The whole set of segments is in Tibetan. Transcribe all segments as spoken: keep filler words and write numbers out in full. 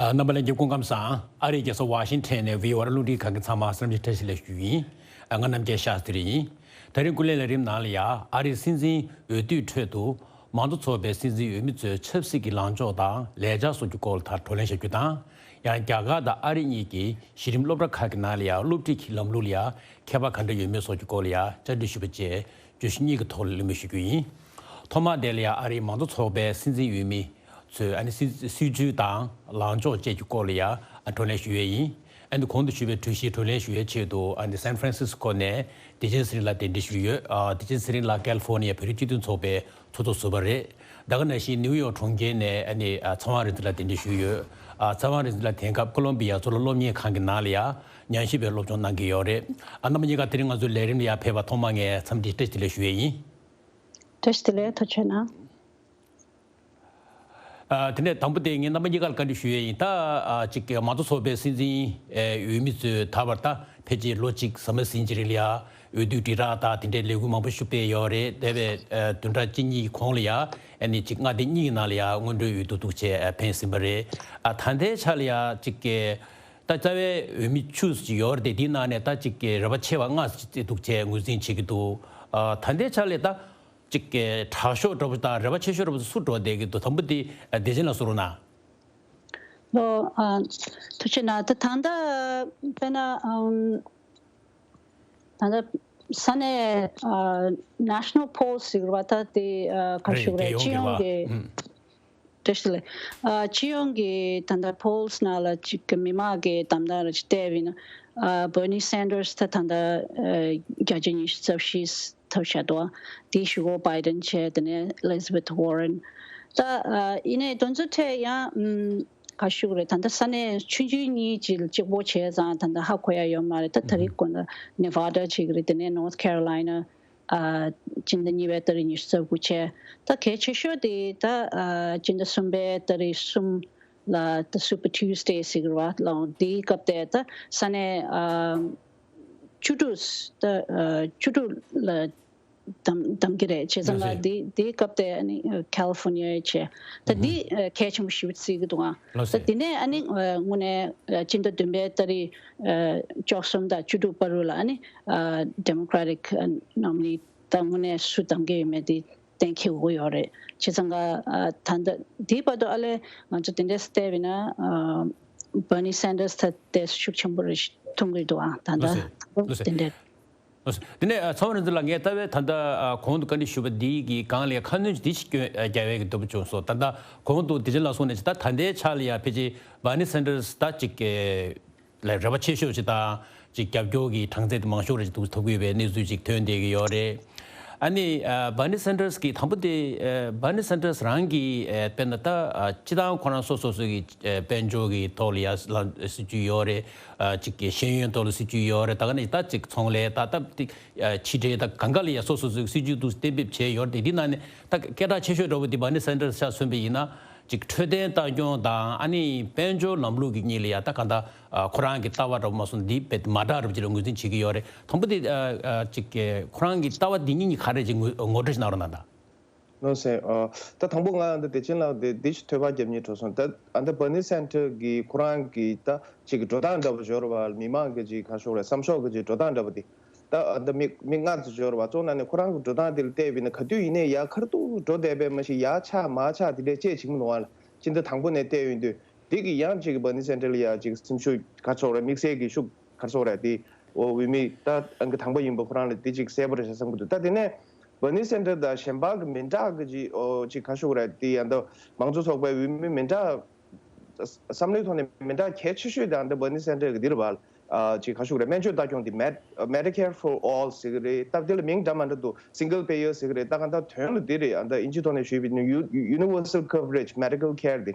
རྣམ་པ་ལྷན་རྒྱས་སྐུ་ཁམས་བཟང་། ཨ་རིའི་རྒྱལ་ས་ཝ་ཤིང་ཊོན་ནས་བྷི་ཨོ་ཨེ་རླུང་འཕྲིན་ཁང་གི་ཚང་མ་བསམ་འཆར་བཀྲ་ཤིས་བདེ་ལེགས་ཞུ་རྒྱུ་ཡིན། ང་རྣམ་རྒྱལ་ཤཱ་སྟྲི་ཡིན། ད་རིང་སྐུ་ལས་ལས་རིམ་ནང་ལ་ཡ་ཨ་རིའི་སྲིད་འཛིན་འོས་བསྡུའི་ཁྲོད་དུ་མང་གཙོ་ཚོགས་པའི་སྲིད་འཛིན་འོས་མི་ཚོའི་ཆབ་སྲིད་ཀྱི་ལངས་ཕྱོགས་དང་ལས་འཆར་སོགས་ཀྱི་སྐོར་ལ་ད་བགྲོ་གླེང་བྱ་རྒྱུ་དང་། ཡང་རྒྱ་གར་དང་ཨ་རི་གཉིས་ཀྱི་གཞི་རིམ་སློབ་གྲྭ་ཁག་གི་ནང་ལ་ཡ་སློབ་ཁྲིད་ཀྱི་ལམ་ལུགས་ལ་ཡ་ཁྱད་པར་ག་འདྲ་ཡོད་མེད་སོགས་ཀྱི་སྐོར་ལ་ཡ་བཅར་འདྲི་ཞུས་པ་བཅས། བརྗོད་གཞི་གཉིས་ཀྱི་ཐོག་ལ་གླེང་མོལ་ཞུ་རྒྱུ་ཡིན། ཐོག་མར་དེ་ལ་ཡང་ཨ་རིའི་མང་གཙོ་ཚོགས་པའི་སྲིད་འཛིན་འོས་མི་ཚོས་ཨ་ནི་སྲིད་སྲིད་བྱུས་དང་ལངས་ཕྱོགས་བཅས་ཀྱི་སྐོར་ལ་ཡང་བགྲོ་གླེང་ཞུ་ཡས་ཡིན། ཨ་ནི་གོང་དུ་ཞུས་པའི་གྲོས་གཞིའི་བགྲོ་གླེང་ཞུ་ཡས་ཆེད་དུ་ཨ་ནི་སན་ཧྥ་རན་སིས་ཀོ་ནས་བདེ་ཆེན་ཚེ་རིང་ལགས་གདན་འདྲེན་ཞུས་ཡོད། ཨ་བདེ་ཆེན་ཚེ་རིང་ལགས་ཀལ་ཧྥོར་ནི་ཡ་བོད་རིགས་སྤྱི་མཐུན་ཚོགས་པའི་ཚོགས་གཙོ་ཟུར་པ་རེད། ད་ག་ནང་བཞིན་ནིའུ་ཡོག་གྲོང་ཁྱེར་ནས་ཨ་ནི་ཨ་ཚེ་དབང་རིག་འཛིན་ལགས་གདན་འདྲེན་ཞུས་ཡོད། ཨ་ཚེ་དབང་རིག་འཛིན་ལགས་དེང་སྐབས་ཀོ་ལོམ་བི་ཡ་གཙུག་ལག་སློབ་གཉེར་ཁང་གི་ནང་ལ་ཡང་ཉམས་ཞིབ་པའི་སློབ་སྦྱོང་གནང་གི་ཡོད་རེད། ཨ་རྣམ་པ་གཉིས་ཀ་དེ་རིང་ང་ཚོའི་ལས་རིམ་ལ་ཡར་ཕེབས་པར་ཐོག་མར་ངས་འཚམས་འདྲི་བཀྲ་ཤིས་བདེ་ལེགས་ཞུ་ཡས་ཡིན། བཀྲ་ཤིས་བདེ་ལེགས། ཐུགས་རྗེ་གནང་། ཨ་དེ་ནས་དང་པོ་དེ་ངས་རྣམ་པ་གཉིས་ཀར་བཀའ་འདྲི་ཞུ་ཡས་ཡིན། ད་ཨ་ཅིག་མང་གཙོ་ཚོགས་པའི་སྲིད་འཛིན་ཨེ་འོས་མི་ཚོས་ད་བར་ད་ཕལ་ཆེར་ལོ་གཅིག་ཟ་མ་ཟིན་གྱི་རིང་ལ་ཡ་འོས་བསྡུ་དྲིལ་བསྒྲགས་དང་དེ་འདྲའི་ལས་འགུལ་མང་པོ་ཞིག་སྤེལ་ཡོད་རེད། འདས་པའི་ཨ་བདུན་ཕྲག་གཅིག་གཉིས་གོང་ལ་ཡ་ཨ་ནི་ཅིག་མངའ་སྡེ་གཉིས་ཀྱི་ནང་ལ་ཡ་སྔོན་འགྲོའི་འོས་བསྡུ་འདུག་བྱས་ཨ་ཕེབས་ཟིན་པ་རེད། ཨ་ད་ལྟའི་ཆ་ལ་ཡ་ཅིག་གི་ད་རྩ་བའི་འོས་མི་བཅུ་ཙམ་ཅིག་ཡོད་རེད་དེ། དེའི་ནང་ནས་ད་ཅིག་གི་རེ་བ་ཆེ་བ་ལྔ་ཙམ་ཅིག་འདུག་བྱས་ངོས་འཛིན་བྱེད་ཀྱི་འདུག་ཨ་ད་ལྟའི་ཆ་ལ་ད་ཅིག་གི་དྲག་ཤོས་འདྲ་པོ་དང་རེ་བ་ཆེ་ཤོས་འདྲ་པོ་སུ་འགྲོ་བསྡད་ཀྱི་འདུག་དང་པོ་དེ་བདེ་ཆེན་ལགས་གསུང་རོགས་གནང་། ལོ། ཨ་ཐུགས་རྗེ་གནང་། ད་ད་ལྟ་དཔེར་ན་ཨམ། ད་ལྟ་ས་གནས་ཨ་National Polls ཟེར་བ་ད་དེ་ཨ་ག་རེ་ཞུ་དགོས་རེད། རྒྱལ་ཡོངས་སྤྱི་ཡོངས་ཀྱི་ཀྱི་ཨ་བཀྲ་ཤིས་བདེ་ལེགས། ཨ་སྤྱི་ཡོངས་ཀྱི་ད་ལྟ་Polls ནང་ལ་ཅིག་གི་མི་མང་གི་གདམ་གདམ་རེ་ཅིག་བལྟས་པ་ཡིན་ན། ཨ་Bernie Sanders ད་ད་ལྟ་ཨ་བརྒྱ་ཆ་ཉི་ཤུ་རྩ་བཞི་ཐོབ་བཞག་འདུག་དེའི་གཞུག་གུ་Biden བྱས། དེ་ནས་Elizabeth Warren། ད་ཨ་ཡིན་ནའི་དེ་ཚོའི་གྲས་ཡང་ཨམ་ག་ཞུ་དགོས་རེད། ད་ལྟ་ས་གནས་ཆུང་ཆུང་གཉིས་ཅིག་གཅིག་པོ་བྱས་ཙང་ད་ལྟ་ཧ་གོ་ཡ་ཡོད་མ་རེད། ད་ད་རེས་ཀོ་ན་Nevada བྱེད་ཀྱི་རེད། དེ་ནས་North Carolina ཨ་སྤྱི་ཟླ་གཉིས་པའི་ཏ་རིག་ཉི་ཤུ་རྩ་དགུ་བྱས། ད་གལ་ཆེ་ཤོས་དེ་ད་ཨ་སྤྱི་ཟླ་གསུམ་པའི་ཏ་རིག་གསུམ་ལ་ད་Super Tuesday ཟེར་གྱི་རེད་པ། ལའང་དེའི་སྐབས་དེ་ད་ས་གནས་ཨ་བཅུ་དྲུག་ད་ཨ་བཅུ་དྲུག་ལ་གདམ་གདམ་གྱི་རེད། བྱས་ཙང་ལགས་སོ། དེ་དེའི་སྐབས་དེ་ཨ་ནི་California བྱས། ད་ཨུ་ཧུམ། འདི་ཨ་གལ་ཆེན་པོ་ཞེ་པོ་བརྩི་གི་འདུག་ཨང་། ལགས་སོ། ད་དེ་ནས་ཨ་ནི་ཨ་དངོས་གནས་ཨ་སྤྱི་ཟླ་བདུན་པའི་ཏ་རིག་ཨ་བཅུ་གསུམ་དང་བཅུ་དྲུག་བར་དུ་ལ་ཨ་ནི་ཨ་Democratic ཨ་nominee ད་དངོས་གནས་སུ་གདམ་གྱི་ཡོད་མེད་དེ་གཏན་འཁེལ་དགོས་ཡོད་རེད། བྱས་ཙང་ཀ་ཨ་ད་ལྟ་དེའི་བར་དུ་ཨ་ལས་ང་ཚོ་དེ་འདྲས་བལྟས་པ་ཡིན་ན་ཨ་Bernie Sanders ད་དེ་ཤུགས་ཆེན་པོ་རེ་ཞིག་མཐོང་གི་འདུག་ཨང་། ད་ལྟ་ལགས་སོ། ལགས་སོ། དེ་འདྲས། ལགས་སོ། དེ་ནས་ཨ་ཚེ་དབང་རིག་འཛིན་ལགས། ངས་ལྟ་བའི་ད་ལྟ་ཨ་གོང་དུ་བཀའ་འདྲི་ཞུས་པ་འདི་གི་སྒང་ལ་ཁ་སྣོན་འདི་ཞིག་སྐྱོན་ཨ་རྒྱག་ཡས་ཀྱི་འདོད་པ་བྱུང་སོང་། ད་ལྟ་གོང་དུ་བདེ་ཆེན་ལགས་གསུངས་ནས་ད་ད་ལྟའི་ཆ་ལ་ཡ་ཕལ་ཆེར་Bernie Sanders ད་ཅིག་གི་ལ་རེ་བ་ཆེ་ཤོས་ཅིག་དང་ཅིག་རྒྱབ་སྐྱོར་གྱི་གྲངས་ཚད་དེ་མང་ཤོས་རེ་ཅིག་ཐོབ་ཐོབ་ཀྱི་ཡོད་པའི་གནས་ཚུལ་ཅིག་ཐོན་བསྡད་ཀྱི་ཡོད་རེད། ཨ་ནི་ཨ་Bernie Sanders གི་དང་པོ་དེ་ཨ་Bernie Sanders རང་གིས་ཨ་དཔེར་ན་ད་ཨ་སྤྱི་བཏང་ཁོ་རང་སོ་སོ་སོ་གི་ཨ་དཔལ་འབྱོར་གྱི་ཐོག་ལ་ཡ་ལ་སྲིད་ཇུས་ཡོད་རེད། ཨ་ཅིག་གི་ཤེས་ཡོན་ཐོག་ལ་སྲིད་ཇུས་ཡོད་རེད། ད་ག་ནས་ད་ཅིག་ཚོང་ལས་ད་ལྟ་དེ་ཨ་ཕྱི་འབྲེལ་ད་གང་ག་ལ་ཡ་སོ་སོ་སོའི་སྲིད་ཇུས་འདུག་གཏན་འབེབས་བྱས་ཡོད་རེད། དེ་འདི་ནང་ནས་ད་སྐད་གྲགས་ཆེ་ཤོས་འདྲ་བོ་དེ་Bernie Sanders ཆ་མཚོན་པ་ཡིན་ན་ཅིག་འཕྲོད་བསྟེན་ལྟ་སྐྱོང་དང་ཨ་ནི་དཔལ་འབྱོར་ལམ་ལུགས་ཀྱི་གཉིས་ལ་ཡ་ད་གང་ལྟར་ཨ་ཁོ་རང་གི་ལྟ་བ་འདྲ་བོ་མ་སོང་འདི་དཔེ་མ་འདྲ་འདྲ་བོ་ཅིག་ལ་ངོས་འཛིན་བྱེད་ཀྱི་ཡོད་རེད། དང་པོ་དེ་ཨ་ཨ་ཅིག་གི་ཁོ་རང་གི་ལྟ་བ་འདི་གཉིས་གཉིས་ག་རེ་ཅིག་ངོ་ངོ་སྤྲོད་ཅིག་གནང་རོགས་གནང་དང་། ལགས་སོ། ཨ་ད་དང་པོ་ང་འདི་བདེ་ཆེན་ལགས་འདི་འདི་ཞིག་ཐོས་པ་རྒྱབ་སྙིང་བྲོ་སོང་། ད་ཨ་འདི་Bernie Sanders གི་ཁོ་རང་གི་ད་ཅིག་གི་འགྲོ་སྟངས་འདྲ་པོ་འབྱོར་བ་མི་མང་གི་ཅིག་ག་ཤོག་རེད་བསམ་ཤོག་གི་ཅིག་འགྲོ་སྟངས་འདྲ་པོ་འདི་ད་ཨ་འདི་མི་མི་ལྔ་ཙམ་འབྱོར་བ་གཙོ་ན་ནི་ཁོ་རང་གི་འགྲོ་སྟངས་འདི་ལ་བལྟས་པ་ཡིན་ན་ག་དུས་ཡིན་ནའི་ཡར་ཁར་ཏུ་འགྲོ་བསྡད་པའི་མ་གཞི་ཡར་ཆག་མར་ཆག་དེ་འདྲས་བྱེད་བྱེད་མི་འདུག་བ་ལ། ཅི་འདི་དང་པོ་ནས་བལྟས་ཡོང་དུས་འདི་གི་ཡང་ཅིག་Bernie Sanders ལ་ཡ་ཅིག་སེམས་ཤུགས་ག་ཤོག་རེད་དམིགས་བསལ་གྱི་ཤུགས། ག་རེ་ཟེར་དགོས་རེད་དེ། འོ་འོས་མི་ད་ཨང་ཀི་དང་པོ་ཡིན་པ་ཁོ་རང་ལ་དེ་ཅིག་གསལ་པོ་རེད་ཤག་བསམ་གྱི་འདུག་ད་དེ་ནས་Bernie Sanders དང་གཞན་པ་གི་མི་འདྲ་གི་ཅིག་འོ་ཅིག་ག་རེ་ཟེར་དགོས་རེད་དེ། ཡང་ད་མང་གཙོ་ཚོགས་པའི་འོས་མི་མི་འདྲ་བསམ་བློའི་ཐོག་ནས་མི་འདྲ་གལ་ཆེ་ཤོས་དེ་ཨང་ད་Bernie Sanders གི་འདི་རེད་བ། ཨ་ཅིག་ག་རེ་ཟེར་དགོས་རེད། སྨན་བཅོས་ལྟ་སྐྱོང་དེ་Med- Medicare for All ཟེར་གི་རེད། ད་དེ་ལ་མིང་འདྲ་མ་འདྲ་འདུག Single Payer ཟེར་གི་རེད། ད་གང་ལྟར་དོན་ལ་འདི་རེད། ཨང་ད་ཨིན་ཇི་ཐོག་ནས་ཞུས་པ་ཡིན་ན་Universal Coverage Medical Care དེ།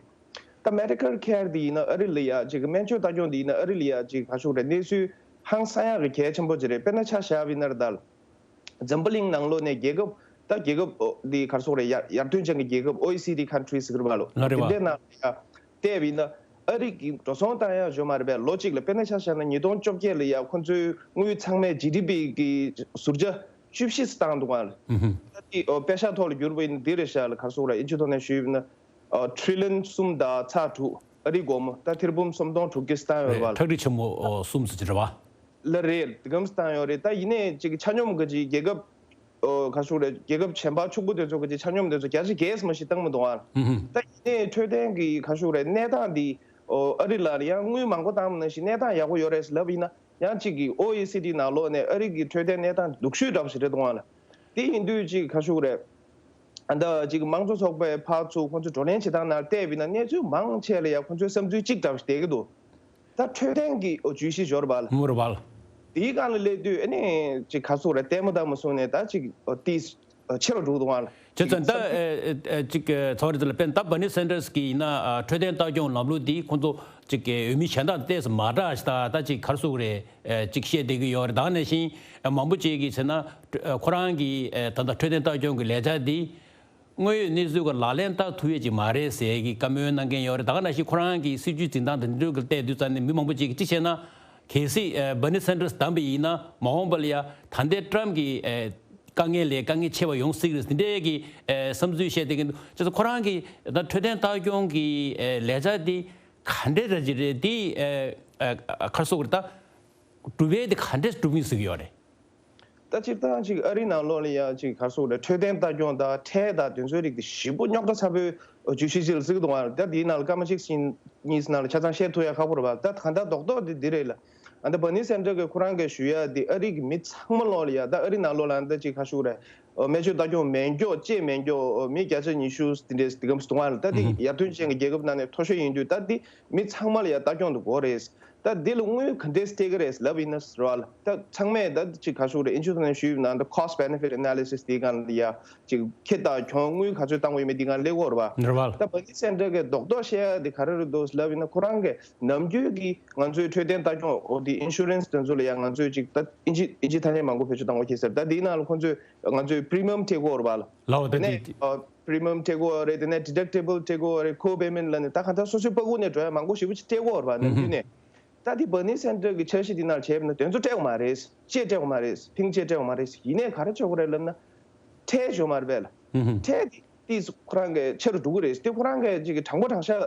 ད་Medical Care འདི་ཡིན་ན་ཨ་རི་ལ་ཡ་ཅིག་སྨན་བཅོས་ལྟ་སྐྱོང་འདི་ཡིན་ན་ཨ་རི་ལ་ཡ་ཅིག་ག་རེ་ཟེར་དགོས་རེད། གནས་ཚུལ་ཧང་སང་ཡག་གི་གལ་ཆེན་པོ་ཅིག་རེད། དཔེར་ན་ཆ་བཞག་པ་ཡིན་ན་རེད་ད། འཛམ་བུ་གླིང་ནང་ལོགས་ནས་རྒྱལ་ཁབ་ད་རྒྱལ་ཁབ་འོ་འདི་ག་རེ་ཟེར་དགོས་རེད། ཡར་ཡར་ཐོན་ཅན་གྱི་རྒྱལ་ཁབ་ཨོ་ཨི་སི་ཌི་countries ཟེར་གི་རེད་བ་ལོ། ལ་རེད་བ། དེ་འདྲའི་ནང་ལ་ཡ་བལྟས་པ་ཡིན་ན་ཨ་རི་གི་འགྲོ་སོང་བཏང་ཡག་ཞོ་མ་རེད་པས། ལོ་གཅིག་ལ་དཔེར་ན་ཆ་བཞག་ན་ཉིས་སྟོང་བཅོ་བརྒྱད་ལ་ཡ་ཁོ་ཚོའི་དངུལ་ཚང་མའི་ཇི་ཌི་པི་གི་ཟུར་ཆ་བཅུ་བཞི་བཏང་འདུག་ག་ལ། ད་དེ་འོ་པེ་ཤག་ཐོག་ལ་བསྒྱུར་བ་ཡིན་ན་འདི་རེད་ཤག་ལ། ག་རེ་ཟེར་དགོས་རེད། ཨིན་ཇི་ཐོག་ནས་ཞུས་པ་ཡིན་ན། ཨ་ཊི་རི་ལི་ཡོན་གསུམ་དང་ཚེག་དྲུག་ཨ་རིའི་སྒོར་མོ་ད་ཐེར་འབུམ་སུམ་སྟོང་དྲུག་བརྒྱ་བཏང་ཡོད་རེད་པ། ལ་ཁྲག་ཁྲིག་ཆེན་མོ་ཨོ་གསུམ་ཙམ་ཅིག་རེད་པ། ལ་རེད། དེ་གམ་བཏང་ཡོད་རེད། ད་ཡིན་ནའི་ཅིག་ཆ་སྙོམས་གི་ཅིག་རྒྱལ་ཁབ་ཨོ་ག་ཞུ་རེད། རྒྱལ་ཁབ་གཞན་པ་ཕྱུག་པོ་དེ་ཚོ་གི་ཅིག་ཆ་སྙོམས་དེ་ཚོ་བརྒྱ་ཆ་བརྒྱད་ཙམ་ཞིག་བཏང་མི་འདུག་ཨ། ཧུམ་ཧུམ། ད་ཡིན་ནའི་འཕྲོད་བསྟེན་གི་ག་ཞུ་རེད། གནས་སྟངས་འདི་ཨོ་ཨ་རི་ལ་ཡང་དངུལ་མང་པོ་བཏང་མི་ནང་བཞིན་གནས་སྟངས་ཡག་པོ་ཡོད་རེད་ལབ་ཡིན་ན། ཡང་གཅིག་གི་ཨོ་ཨི་སི་ཌི་ནང་ལོགས་ནས་ཨ་རི་གི་འཕྲོད་བསྟེན་གནས་སྟངས་སྡུག་ཤོས་འདྲ་པོ་ཞིག་རེད་འདུག་ཨ་ལ། དེ་ཡིན་དུས་ཅིག་ག་ཞུ་རེད། ཨ་ད་ཅིག་དམངས་གཙོ་ཚོགས་པའི་ཕར་ཚུར་ཁོང་ཚོས་བགྲོ་གླེང་བྱེད་སྟངས་ནང་བལྟས་པ་ཡིན་ན་གནས་ཚུལ་མང་ཆེ་ལ་ཡང་ཁོང་ཚོའི་བསམ་ཚུལ་གཅིག་འདྲ་པོ་ཞིག་བསྡད་ཀྱི་འདུག་ད་འཕྲོད་བསྟེན་གྱི་ཨོ་བརྗོད་གཞི་འབྱོར་བ་ལ། མོ་རུ་བ་ལ། དེའི་སྒང་ལ་སླེབས་དུས་ཨ་ནི་ཅིག་ག་ཚོད་རེད། ལྟད་མོ་ལྟ་མ་སོང་ནས་ད་ཅིག་ཨོ་ཏིས་ཨོ་ཆེ་རུ་འགྲོ་གི་འདུག་ཨང་ལ། བྱས་ཙང་ད་ཅིག་ཨ་ཨ་ཅིག་ཚོགས་རེ་དེ་ལ་དཔེར་ན་ད་Bernie Sanders་གི་ཡིན་ན་ཨ་འཕྲོད་བསྟེན་ལྟ་སྐྱོང་ལམ་ལུགས་འདི་ཁོང་ཚོ་ཅིག་འོས་མི་གཞན་དག་ཏོག་ཙམ་མ་འདྲ་ཞིག་ད་ད་ཅིག་ག་རེ་ཟེར་དགོས་རེད། ཅིག་བཤད་བསྡད་ཀྱི་ཡོད་རེད། ད་ག་ནང་བཞིན་མང་པོ་ཅིག་གིས་བྱས་ན་ཁོ་རང་གི་ད་ལྟ་འཕྲོད་བསྟེན་ལྟ་སྐྱོང་གི་ལས་འཆར་འདི་དངོས་ཡོད་གནས་ཚུལ་ག་ལག་ལེན་བསྟར་ཐུབ་ཡས་ཅིག་མ་རེད་ཟེར་གྱི་བཀའ་མོལ་གནང་མཁན་ཡོད་རེད། ད་ག་ནང་བཞིན་ཁོ་རང་གི་སྲིད་ཇུས་འཛིན་སྟངས་དང་འདི་འདྲ་གི་བལྟས་དུས་ཙང་ནས་མི་མང་པོ་ཅིག་གིས་ཅི་བྱས་ན་གལ་སྲིད་Bernie Sanders་བདམས་པ་ཡིན་ན་མ་འོངས་པ་ལ་ཡ་ད་ལྟའི་Trump་གི་དཀའ་ངལ་ལས་དཀའ་ངལ་ཆེ་བ་ཡོང་སྲིད་རེད། འདི་འདྲའི་གི་བསམ་ཚུལ་བཤད་བསྡད་མཁན་འདུག་བྱས་ཙང་ཁོ་རང་གི་ད་འཕྲོད་བསྟེན་ལྟ་སྐྱོང་གི་ལས་འཆར་འདི་ག་འདྲས་འདྲ་ཅིག་རེད། འདི་ག་རེ་ཟེར་དགོས་རེད། ད་གྲུབ་འབྲས་འདི་ག་འདྲས་འགྲུབ་ཀྱི་ཡོད་ཟེར་གྱི་ཡོད་རེད། ད་སྤྱིར་བཏང་ཅིག་ཨ་རིའི་ནང་ལོགས་ལ་ཡང་ཅིག་ག་རེ་ཟེར་དགོས་རེད། འཕྲོད་བསྟེན་ལྟ་སྐྱོང་དང་ཁྲལ་དང་དེ་ཚོའི་རིགས་དེ་ཞེ་པོ་རྙོག་དྲ་ཚ་པོའི་བརྗོད་གཞི་ཅིག་ལ་བརྩི་གི་འདུག་ཨང་། ད་དེའི་ནང་ལ་སྐར་མ་གཅིག་ཕྱིན་གཉིས་ནང་ལ་ཆ་ཚང་བཤད་ཐུབ་ཡ་ཁག་པོ་རེད་པ། ད་གང་ལྟར་རྡོག་རྡོག་དེ་འདི་རེད་ལ། ཨ་ད་Bernie Sanders་གིས་ཁོ་རང་གིས་ཞུ་ཡ་དེ་ཨ་རི་གི་མི་ཚང་མ་ལོགས་ལ་ཡ་ད་ཨ་རིའི་ནང་ལོགས་ལ་ཨ་ད་ཅིག་ག་རེ་ཟེར་དགོས་རེད། སྨན་བཅོས་ལྟ་སྐྱོང་མེད་མཁན་ཅིག་མེད་མཁན་མི་བརྒྱ་ཆ་ཉི་ཤུ་དེ་འདྲས་དེ་གམ་སྟོང་བ་ལ། ད་དེ་ཡར་ཐོན་ཅན་གྱི་རྒྱལ་ཁབ་ནང་ནས་མཐོ་ཤོས་ཡིན་དུས་ད་དེ་མི་ཚང་མ་ལ་ཡ་ལྟ་སྐྱོང་དེ་དགོས་རེད། ད་འདི་ལ་དངུལ་ག་འདྲས་སྤྲད་ཀྱི་རེད་ལབ་ཡིན་ན་ཟེར་བ་ལ། ད་ཚང་མས་ད་ཅིག་ག་ཞུ་རེད། ཨིན་ཇི་ཐོག་ནས་ཞུས་ཡོད་ན་ད་cost benefit analysis་དེའི་སྒང་ལ་ཡ་ཅིག་ཁེ་ད་གྱོང་དངུལ་ག་ཚོད་བཏང་དགོས་ཡོད་མེད་དེའི་སྒང་ལ་སླེབས་ཀྱི་ཡོད་རེད་པ། རེད་པ། ད་Bernie Sanders་གིས་རྡོག་རྡོག་བཤད་ཡ་དེ་ག་རེ་རེད་འདུག་ལབ་ཡིན་ན་ཁོ་རང་གིས་ནམ་རྒྱུན་གྱི་ང་ཚོའི་འཕྲོད་བསྟེན་ལྟ་སྐྱོང་འོ་དེ་insurance་དེ་ཚོ་ལ་ཡ་ང་ཚོས་ཅིག་ད་ཨིན་ཇི་ཨིན་ཇི་ཐ་སྙད་མང་པོ་བེད་སྤྱོད་བཏང་དགོས་ཁེལ་ཟེར། ད་དེའི་ནང་ལ་ཁོ་ཚོས་ང་ཚོས་premium་སྤྲད་ཀྱི་ཡོད་རེད་པ་ལ། ལའོ་ད་དེ་ནས་དེ་premium་སྤྲད་ཀྱི་ཡོད་རེད། དེ་ནས་deductible་སྤྲད་ཀྱི་ཡོད་རེད། co-payment་ལབ་ནས་ད་གང་ལྟར་སོ་སོའི་པ་ཀུ་ནས་འགྲོ་ཡ་མང་པོ་ཞེ་པོ་ཅིག་སྤྲད་ཀྱི་ཡོད་རེད་པ་ནམ་རྒྱུན་ནས། ད་དེ་Bernie Sanders་གི་འཆར་གཞི་དེ་ནང་བྱས་པ་ན་དེ་ཚོ་སྤྲད་ཀྱི་མ་རེད། ཅེས་སྤྲད་ཀྱི་མ་རེད། ཕིང་ཅེས་སྤྲད་ཀྱི་མ་རེད། ཡིན་ནའི་ག་རེ་བྱེད་དགོས་རེད་ལབ་ན། ཁྲལ་འཇོག་མ་རེད་པས་ལ། ཁྲལ་དེ་ཏིས་ཁོ་རང་གི་ཆེ་རུ་འགྲོ་གི་རེད། དེ་ཁོ་རང་གི་ཅིག་གི་དྲང་པོ་དྲང་བཞག་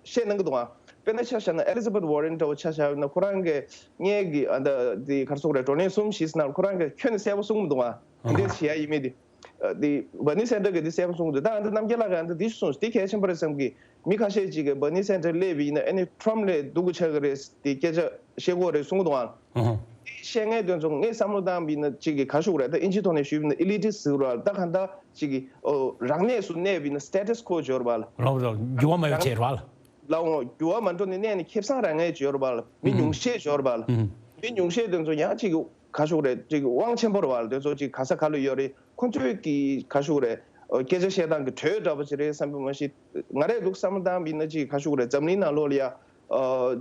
བཤད་གནང་གི་འདུག་ཨང་། དཔེར་ན་ཆ་བཞག་ན་Elizabeth Warren་འདྲ་བོ་ཆ་བཞག་ན་ཁོ་རང་གི་སྔས་ཀྱི་ཨ་ད་དེ་ག་རེ་ཟེར་དགོས་རེད། བགྲོ་གླེང་གསུམ་བཞི་ནང་ཁོ་རང་གི་ཁྱོན་ནས་གསལ་པོ་གསུངས་མི་འདུག་ཨང་། དེ་འདྲས་བྱེད་ཡ་ཡིན་མིན་དེ། དེ་Bernie Sanders་གིས་འདི་གསལ་པོ་གསུངས་འདུག་ད་ཨ་ད་རྣམ་རྒྱལ་ལགས་ཀྱིས་ཨ་ད་འདི་གསུངས་འདི་གལ་ཆེན་པོ་རེད་བསམ་གི། མི་ཁ་ཤས་ཅིག་གིས་Bernie Sanders་སླེབས་པ་ཡིན་ན་ཨ་ནི་Trump་ལས་སྡུག་གི་ཆགས་ཀྱི་རེད་དེ་སྐད་ཆ་བཤད་ཀྱི་ཡོད་རེད་གསུང་གི་འདུག་ཨང་། དེ་བཤད་མཁན་དེ་ཚོ་ངས་བསམ་བློ་བཏང་བ་ཡིན་ན་ཅིག་གི་ག་ཞུ་དགོས་རེད། ད་ཨིན་ཇི་ཐོག་ནས་ཞུས་པ་ཡིན་ན་elitist་ཟེར་གྱི་རེད་པ་ལ། ད་གང་ལྟར་ཅིག་གི་ཨོ་རང་གནས་སུ་གནས་པ་ཡིན་ན་status quo་ཅིག་ཡོད་རེད་པ་ལ། ལའོ་ད་འགྱུར་བ་མ་ཡོང་བྱས་རེད་པ་ལ། ལའོ་འགྱུར་བ་མ་འགྲོ་ནས་གནས་ནས་ཁེ་བཟང་རག་མཁན་ཅིག་ཡོད་རེད་པ་ལ། མི་ཉུང་ཤས་ཅིག་ཡོད་རེད་པ་ལ། མི་ཉུང་ཤས་དེ་ཚོ་ཡང་ཅིག་གི་ག་ཞུ་དགོས་རེད། ཅིག་དབང་ཆེན་པོ་རེད་པ་ལ། དེ་ཚོ་ཅིག་ག་ས་ག་ལ་ཡོད་རེད། ཁོ་ཚོས་ཀྱི་ག་ཞུ་དགོས་རེད། ཨ་སྐད་ཆ་བཤད་སྟངས་ཀྱི་དྲོད་འདྲ་པོ་ཅིག་རེད་བསམ་པ་མ་གཏོགས། ང་རས་འདུག་བསམ་བློ་བཏང་བ་ཡིན་ན་ཅིག་ག་ཞུ་དགོས་རེད། འཛམ་གླིང་ནང་ལོགས་ལ་ཡ་ཨ་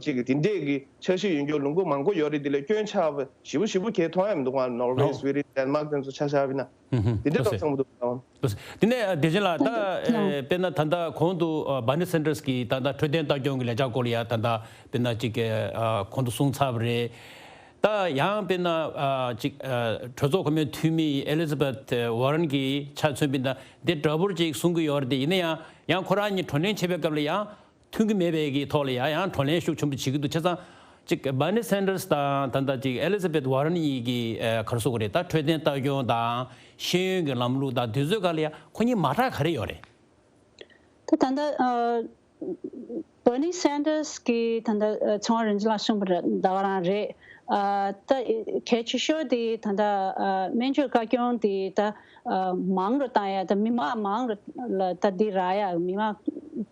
ཅིག་དེ་འདྲས་ཀྱི་འཆར་གཞི་ཡོད་མཁན་ལུང་པ་མང་པོ་ཡོད་རེད། དེ་ལས་སྐྱོན་ཆགས་པ་ཞེ་པོ་ཞེ་པོ་གས་མཐོང་ཡ་མི་འདུག་ག Norway་Sweden Denmark་དེ་ཚོ་ཆ་བཞག་པ་ཡིན་ན། དེ་འདྲས་འདུག་སེ་བསམ་གྱི་འདུག་ག་དེ་ནས་བདེ་ཆེན་ལགས་ད་ཨེ་དཔེར་ན་ད་ལྟ་གོང་དུ་ཨ་Bernie Sanders་གིས་ད་ལྟ་འཕྲོད་བསྟེན་ལྟ་སྐྱོང་གི་ལས་འཆར་སྐོར་ལ་ཡ་ད་ལྟ་དཔེར་ན་ཅིག་ཨ་གོང་དུ་གསུངས་ཚར་བ་རེད། ད་ཡང་དཔེར་ན་ཨ་ཅིག་ཨ་གྲོས་ཚོགས་ཀྱི་མི་འཐུས་མི་Elizabeth Warren་གིས་ཆ་མཚོན་པ་ཡིན་ན་འདི་འདྲ་པོ་ཅིག་གསུང་གི་ཡོད་རེད། དེ་ཡིན་ན་ཡང་ཡང་ཁོ་རང་གཉིས་བགྲོ་གླེང་བྱེད་པའི་སྐབས་ལ་ཡང་མཐུན་གྱི་མེད་པའི་གི་ཐོག་ལ་ཡང་ཡང་བགྲོ་གླེང་ཤུགས་ཆེན་པོ་བྱེད་ཀྱི་འདུག་བྱས་ཙང་ཅིག་Bernie Sanders་དང་ད་ལྟ་ཅིག་Elizabeth Warren་གཉིས་ཀྱི་ཨ་ག་རེ་ཟེར་དགོས་རེད། ད་འཕྲོད་བསྟེན་ལྟ་སྐྱོང་དང་ཤེས་ཡོན་གྱི་ལམ་ལུགས་དང་དེ་ཚོའི་སྒང་ལ་ཡང་ཁོ་གཉིས་མ་འདྲ་ག་རེ་ཡོད་རེད། ད་ད་ལྟ་ཨ་Bernie Sanders་གིས་ད་ལྟ་ཨ་ཚེ་དབང་རིན་ཆེན་ལགས་གསུངས་པ་རེད། ད་ག་རང་རེད། ཨ་ད་གལ་ཆེ་ཤོས་དེ་ད་ལྟ་ཨ་སྨན་བཅོས་བཀའ་སྐྱོང་དེ་ད་ཨ་མང་རུ་བཏང་ཡ། ད་མི་མང་མང་རུ་ལ་ད་འདི་རག་ཡ། མི་མང་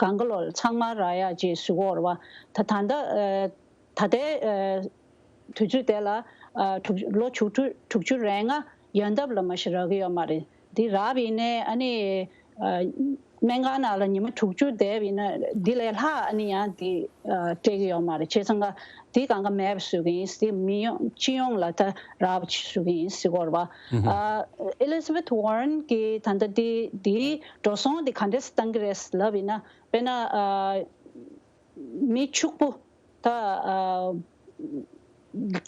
གང་ག་ལོ་ཚང་མ་རག་ཡ་ཅེས་ཟེར་གྱི་ཡོད་རེད་པ། ད་ད་ལྟ་ཨ་ད་ལྟའི་ཨ་དུས་ཚོད་དེ་ལ་ཨ་དྲུག་ལོ་དྲུག་ཅུ་དྲུག་ཅུ་རེ་ལྔ་ཡོལ་འདབ་ལ་མ་གཞི་རག་གི་ཡོད་མ་རེད། འདི་རག་པ་ཡིན་ནའི་ཨ་ནི་ཨ་སྨན་ཁང་ནང་ལ་ཉི་མ་དྲུག་ཅུ་བསྡད་པ་ཡིན་ན་འདི་ལས་ལྷག་ཨ་ནི་ཡང་འདི་ཨ་སྤྲད་ཀྱི་ཡོད་མ་རེད། བྱས་ཙང་ཀ་འདི་གང་ག་མེད་པ་བཟོ་གི་ཡིན། འདི་མི་ཡོང་སྤྱི་ཡོངས་ལ་ད་རག་པ་བཟོ་གི་ཡིན་ཟེར་གྱི་ཡོད་རེད་པ། ཨ་Elizabeth Warren་གིས་ད་ལྟ་འདི་འདིའི་འགྲོ་སོང་འདི་ག་འདྲས་བཏང་གི་རེད་ལབ་ཡིན་ན། དཔེར་ན་ཨ་མི་ཕྱུག་པོ་ད་ཨ་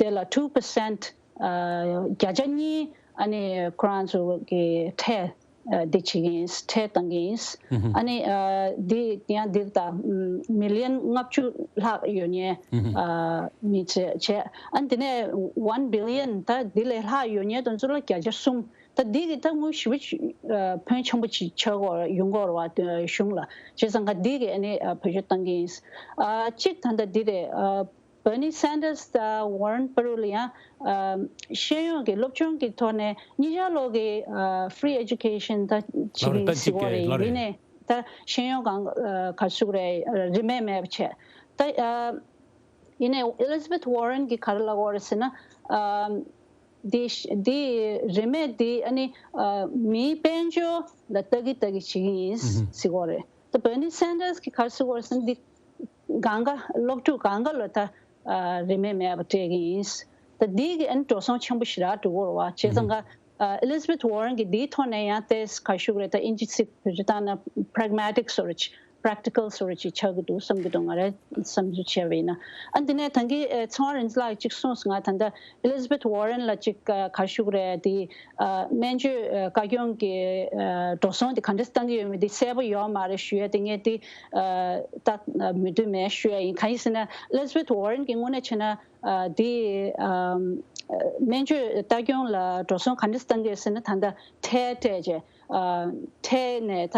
དེ་ལ་two percent་ཨ་བརྒྱ་ཆ་གཉིས་ཨ་ནི་ཁོ་རང་ཚོ་གི་ཁྲལ་ འདི་བྱེད་ཀྱི་ཡིན། ཁྲལ་བཏང་གི་ཡིན། ཨ་ནི་འདི་ཡང་འདིར་ད་མི་ལི་ཡོན་ལྔ་བཅུ་ལྷག་ཡོད་མཁན་མི་བྱས་བྱས། ཨ་ནི་དེ་ནས་one billion ད་འདི་ལས་ལྷག་ཡོད་མཁན་དེ་ཚོ་ལ་བརྒྱ་ཆ་གསུམ། ད་འདི་གི་ད་དངུལ་ཞེ་པོ་ཅིག་ཕོན་ཆེན་པོ་ཅིག་ཆགས་ཀྱི་ཡོང་གི་ཡོད་རེད་བ། གཞུང་ལ་བྱས་ཙང་ཀ་འདི་གི་ཨ་ནི་བེད་སྤྱོད་བཏང་གི་ཡིན། གཅིག་ད་ལྟ་འདི་རེད། Bernie Sanders དང་Warren བར་ལ་ཡང་ཤེས་ཡོན་གྱི་སློབ་སྦྱོང་གི་ཐོག་ནས་གཉིས་ཆར་ལོག་གི་free education ད་བྱེད་ཀྱི་ཟེར་གྱི་ཡོད་རེད། ཡིན་ནའི་ད་ཤེས་ཡོན་གང་ག་ཟུག་རེད། རིན་མེད་མེད་པ་བྱས། ད་ཡིན་ནའི་Elizabeth Warren གྱིས་ག་རེ་ལབ་ཀྱི་ཡོད་རེད་ཟེར་ན། འདི་འདི་རིན་མེད་འདི་ཨ་ནི་མིའི་དཔལ་འབྱོར་ལ་ལྟ་གི་ལྟ་གི་བྱེད་ཀྱི་ཡིན་ཟེར་གྱི་ཡོད་རེད། ད་Bernie Sanders གྱིས་ག་རེ་ཟེར་གྱི་ཡོད་རེད་ཟེར་ན། འདི་གང་ག་སློབ་ཕྲུག་གང་ག་ལ་ད་རིན་མེད་མེད་པ་སྤྲད་ཀྱི་ཡིན། ད་འདི་གི་ཨ་ནི་འགྲོ་སོང་ཆེན་པོ་ཞེ་དྲག་འགྲོ་གི་ཡོད་རེད་བ། བྱས་ཙང་ཀ་Elizabeth Warren གྱིས་འདིའི་ཐོག་ནས་ཡང་ཏོག་ཙམ་ག་ཞུ་གི་རེད། ད་ཨིན་ཇི་ཚིག་བེད་སྤྱོད་བཏང་ན་pragmatic བཟོ་འདྲ་ཅིག practical བཟོ་འདྲ་ཅིག་ཆགས་ཀྱི་འདུག་བསམ་གྱི་འདུག་ང་རའི་བསམ་ཚུལ་བྱས་པ་ཡིན་ན། ཨ་འདི་ནས་ད་གིན་ཚེ་དབང་རིག་འཛིན་ལགས་ཀྱིས་གཅིག་གསུངས་སོང་། ང་ད་ལྟ་Elizabeth Warren ལ་ཅིག་ག་ཞུ་གི་རེད། དེ་སྨན་བཅོས་བཀའ་སྐྱོང་གི་འགྲོ་སོང་དེ་ག་འདྲས་བཏང་གི་ཡོད་མེད་དེ་གསལ་པོ་ཡོད་མ་རེད་ཞུ་ཡ་དེ་ངས་དེ་ད་མོས་མཐུན་མེད་ཞུ་ཡ་ཡིན། གང་ཡིན་ཟེར་ན་Elizabeth Warren གྱི་དངོས་གནས་བྱས་ན་དེ་སྨན་བཅོས་ལྟ་སྐྱོང་ལ་འགྲོ་སོང་ག་འདྲས་བཏང་གི་ཡོད་ཟེར་ན། ད་ལྟ་ཁྲལ་སྤྲད་བྱས། ཁྲལ་ནས་ད་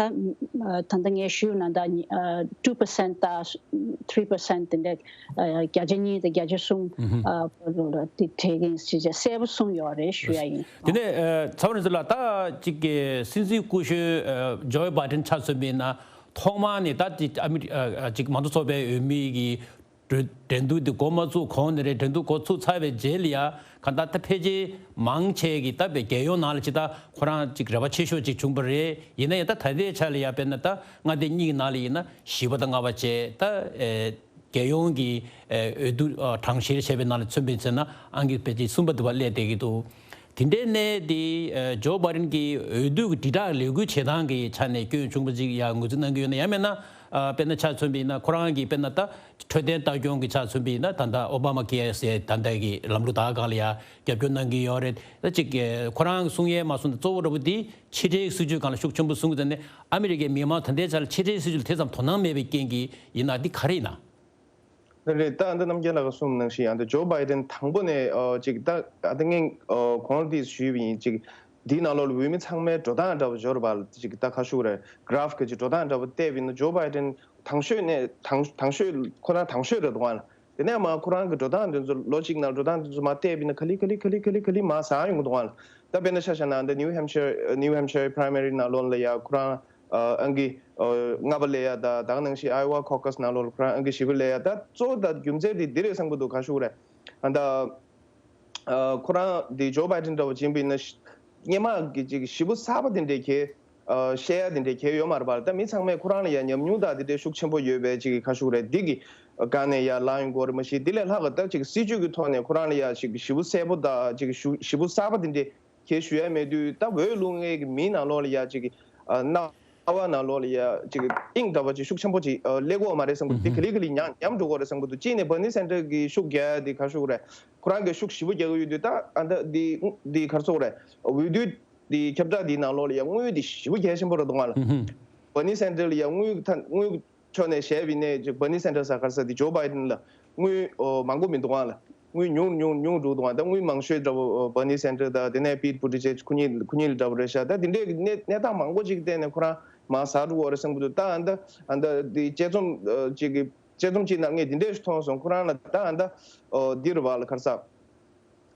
ད་ལྟ་ངས་ཞུས་ན་ད་two percent དང་three percent དེ་འདྲ། བརྒྱ་ཆ་གཉིས་དང་བརྒྱ་ཆ་གསུམ་བར་ལ་དེ་སྤྲད་ཀྱི་ཡིན་ཞེས་བྱས་གསལ་པོ་གསུངས་ཡོད་རེད་ཞུ་ཡ་ཡིན། དེ་ནས་ཚེ་དབང་རིག་འཛིན་ལགས། ད་ཅིག་གི་སྲིད་འཛིན་སྐུ་ཞབས་Joe Biden ཆ་མཚོན་པ་ཡིན་ན་ཐོག་མར་ནས་ད་ཅིག་ཨ་མི་ཅིག་མང་གཙོ་ཚོགས་པའི་འོས་མི་གི་འགྲོ་འགྲན་བསྡུར་འདི་འགོ་མ་ཚུགས་གོང་ནས་རེད། འགྲན་བསྡུར་འགོ་ཚུགས་ཚར་བའི་རྗེས་ལ་ཡ་གང་ལྟར་ད་ཕལ་ཆེར་མང་ཆེ་གིས་ད་བའི་རྒྱལ་ཡོངས་ནང་ལ་ཅིག་ད་ཁོ་རང་ཅིག་རེ་བ་ཆེ་ཤོས་ཅིག་བྱུང་བ་རེད། ཡིན་ན་ཡང་ད་ད་ལྟའི་ཆ་ལ་ཡ་དཔེར་ན་ད་མངའ་སྡེ་གཉིས་ཀྱི་ནང་ལ་ཡིན་ན་བཞི་པ་དང་ལྔ་པ་བྱས། ད་ཨེ་རྒྱལ་ཡོངས་ཀྱི་ཨེ་འོས་བསྡུ་ཨ་གྲངས་བཤེར་བྱས་པའི་ནང་ལ་མཚོན་པ་ཡིན་ཟེར་ན་ཨང་ཀི་ཕལ་ཆེར་གསུམ་པ་དེ་བ་སླེབས་བསྡད་ཀྱི་འདུག་དེ་འདྲའི་གནས་དེ་ཨ་ཇོ་བྷའི་ཌེན་གྱི་འོས་བསྡུ་གི་དྲིལ་བསྒྲགས་ལས་འགུལ་བྱེད་སྟངས་ཀྱི་ཆ་ནས་སྐྱོན་བྱུང་བ་ཅིག་ཡང་ངོས་འཛིན་གནང་གི་ཡོད་ན། ཡང་མིན་ན་ཨ་དཔེར་ན་ཆ་མཚོན་པ་ཡིན་ན་ཁོ་རང་གིས་དཔེར་ན་ད་འཕྲོད་བསྟེན་ལྟ་སྐྱོང་གི་ཆ་མཚོན་པ་ཡིན་ན་ད་ལྟ་ཨོ་བྷ་མ་ཀེ་ཡ་ཟེར་ད་ལྟ་གི་ལམ་ལུགས་དག་སྒང་ལ་ཡང་རྒྱབ་སྐྱོར་གནང་གི་ཡོད་རེད། ད་ཅིག་ཁོ་རང་གསུང་ཡས་མ་གསུངས་ན་གཙོ་བོ་འདྲ་པོ་དེ་ཕྱི་འབྲེལ་སྲིད་ཇུས་སྒང་ལ་ཤུགས་ཆེན་པོ་གསུང་གི་ཡོད་ནས། ཨ་མི་རི་ཀའི་མི་མང་ད་ལྟའི་ཆ་ལ་ཕྱི་འབྲེལ་སྲིད་ཇུས་ལ་དེ་ཙམ་དོ་སྣང་མེད་པའི་རྐྱེན་གྱིས་ཡིན་ན་འདི་ག་རེ་ཡིན་ན། རེད། ད་ཨ་ད་རྣམ་རྒྱལ་ལགས་ཀྱིས་གསུངས་ནང་བཞིན་ཨ་ད་ཇོ་བྷའི་ཌེན་དང་པོ་ནས་ཨ་ཅིག་ད་ཨ་ད་ངས་ཨ་གོང་ལ་འདི་ཞུས་པ་ཡིན། ཅིག་འདིའི་ནང་ལོགས་ལ་འོས་མི་ཚང་མའི་འགྲོ་སྟངས་འདྲ་པོ་འབྱོར་བ་ལ་ཅིག་ད་ཁ་ཤུག་རེད། གྷ་རཕ་གི་ཅིག་འགྲོ་སྟངས་འདྲ་པོ་བལྟས་པ་ཡིན་ན་ཇོ་བྷའི་ཌེན་དང་ཤོས་ནས་དང་དང་ཤོས་ཁོ་རང་དང་ཤོས་རེད་འདུག་ཨ་ལ། དེ་ནས་མ་ཁོ་རང་གི་འགྲོ་སྟངས་འདི་ཚོ་ལོ་གཅིག་ནང་འགྲོ་སྟངས་འདི་ཚོ་མ་བལྟས་པ་ཡིན་ན་ག་ལེ་ག་ལེ་ག་ལེ་ག་ལེ་ག་ལེ་མ་ཟ་ཡོང་གི་འདུག་ཨ་ལ། ད་དཔེར་ན་ཆ་བཞག་ན་ཨ་ད་ནིའུ་ཧེམ་ཤར་ནིའུ་ཧེམ་ཤར་པ་རའི་མ་རི་ནང་ལོགས་ལ་ཡ་ཁོ་རང་ཨ་ཨང་ཀི་ཨ་ལྔ་པ་སླེབས་ཡ། ད་ད་ག་ནང་བཞིན་ཨའི་ཝ་ཁོ་ཁ་སི་ནང་ལོགས་ལ་ཁོ་རང་ཨང་ཀི་བཞི་པ་སླེབས་ཡ། ད་གཙོ་བོ་ད་རྒྱུ་མཚན་དེ་འདི་རེད་བསམ་གི་འདུག་ཁ་ཤུག་རེད། ཨ་ད་ཨ་ཁོ་རང་འདི་ཇོ་བྷའི་ཌེན་འདྲ་བོ་ཡིན་པ་ཡིན་ན་སྔོན་མ་གི་ཅིག་ཞེ་པོ་གསར་པ་དེ་འདྲས་གལ་ཨ་བཤད་ཡ་དེ་འདྲས་གལ་ཡོད་མ་རེད་པ། ད་མི་ཚང་མས་ཁོ་རང་ལ་ཡ་ཉམས་མྱོང་དང་དེ་འདྲས་ཤུགས་ཆེན་པོ་ཡོད་པའི་ཅིག་ཁ་ཤུག་རེད། འདི་གི་སྒང་ནས་ཡར་ལངས་ཡོང་གི་ཡོད་རེད་མ་གཞི། དེ་ལས་ལྷག་གི་ད་ཅིག་སྲིད་ཇུས་ཀྱི་ཐོག་ནས་ཁོ་རང་ལ་ཡ་ཅིག་ཞེ་པོ་གསལ་པོ་དང་ཅིག་ཞུ་ཞེ་པོ་གསར་པ་དེ་འདྲས་གལ་ཞུ་ཡ་མེད་དུས། ད་འོས་བླུག་མཁན་གྱི་མིའི་ནང་ལོགས་ལ་ཡ་ཅིག་ཨ་རྣ་བ་ནང་ལོགས་ལ་ཡ་ཅིག་གཏིང་འདྲ་བ་ཅིག་ཤུགས་ཆེན་པོ་ཅིག་ཨ་སླེབས་ཀྱི་ཡོད་མ་རེད་བསམ་གི་འདུག་དེ་ག་ལེ་ག་ལེ་ཉམས་ཉམས་འགྲོ་གི་ཡོད་རེད་བསམ་གི་འདུག་གཅིག་ནས་བྷར་ནི་སན་ཌར་གྱིས་ཤུགས་རྒྱག་ཡ་དེ་ཁ་ཤུག་རེད། ཁོ་རང་གིས་ཤུགས་ཞེ་པོ་རྒྱག་གི་ཡོད་དུས། ད་ཨ་ད་འདི་འདི་ག་རེ་ཟེར་དགོས་རེད། འོས་བསྡུ་འདི་ཁྱབ་བསྒྲགས་འདིའི་ནང་ལོགས་ལ་ཡ་དངུལ་འདི་ཞེ་པོ་གལ་ཆེན་པོ་རེད་འདུག་ཨ་ལ། ཨུ་ཧུམ། བྷར་ནི་སན་ཌར་ལ་ཡ་དངུལ་ད་དངུལ་ཕྱོགས་ནས་བྱས་པ་ཡིན་ནའི་ཅིག་བྷར་ནི་སན་ཌར་ཟེར་ག་རེ་ཟེར་དེ་ཇོ་བྷའི་ཌེན་ལ་དངུལ་ཨོ་མང་པོ་མི་འདུག་ཨ་ལ། དངུལ་ཉུང་ཉུང་ཉུང་འགྲོ་འདུག་ཨ། ད་དངུལ་མང་ཤོས་འདྲ་བོ་ཨོ་བྷར་ནི་སན་ཌར་དང་དེ་ནས་པིཊ་བྷུ་ཊི་ཇེཇ་ཁོ་གཉིས་ཁོ་གཉིས་ལ་འདྲ་བོ་རེད་ཤག་ད་དེ་འདྲའི་གནས་གནས་སྟངས་མང་པོ་ཅིག་བལྟས་ནས་ཁོ་རང་མར་ཟག་འགྲོ་གི་ཡོད་རེད་བསམ་གི་འདུག་ད་ཨ་ད་ཨ་ད་དེ་དཔྱད་རྩོམ་ཨ་ཅིག་གི་དཔྱད་རྩོམ་ཅིག་ནང་ངས་དེ་འདྲས་ཞིག་མཐོང་སོང་། ཁོ་རང་ལ་ད་ཨ་ད་ཨོ་འདི་རེད་བ་ལ་ག་རེ་ཟེར།